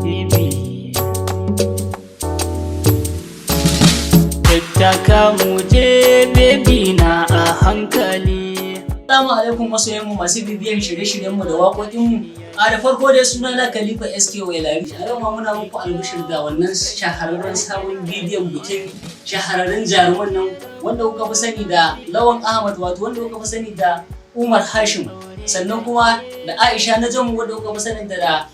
Baby. Tattaka mu je, baby na, a hankali. Assalamu alaikum masoyanmu masu bibiyan shirye-shiryenmu da waƙoƙinmu. A da farko dai suna na Khalifa SK Wailari. A yau ma muna muku albishir da wannan shahararren sabon bidiyon bikin shahararren jaruman nan wanda kuka fi sani da Lawan Ahmad, wato wanda kuka fi sani da Umar Hashim. Sannan kuma da Aisha Najamu, wanda kuka fi sani da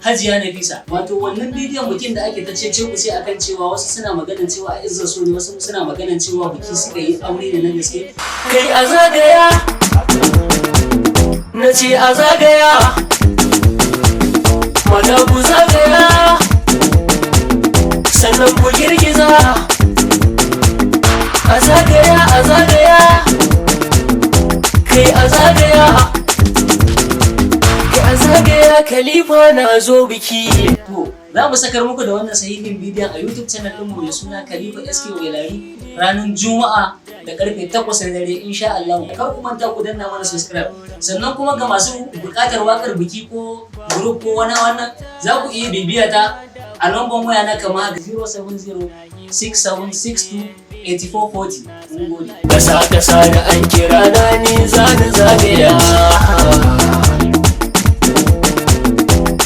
Hajiya Nafisa. Wato wannan bidiyon bikin da ake ta cece ku sai akan cewa wasu suna maganan cewa a Izzar So ne, wasu suna maganan cewa biki suka yi, aure ne na gaske. Kai, a zagaya. Na ce a zagaya. Mana ku zagaya. Sannan ku girgiza. A zagaya, a zagaya. Kai, a zagaya. Kai, a zagaya, Khalifa na zo biki. To, za mu sakar muku da wannan sahihin bidiyon a YouTube channel ɗinmu mai suna Khalifa SK Wailari ranar Juma'a da karfe 8 na dare, insha Allah. Kar ku manta ku danna mana subscribe. Sannan kuma ga masu buƙatar waƙar biki ko group ko wani wannan, za ku iya bibiya ta a lambar waya na kamar haka: 070 6762 8440. Mun gode. Kasa kasa da an kira na, ni za ni zagaya.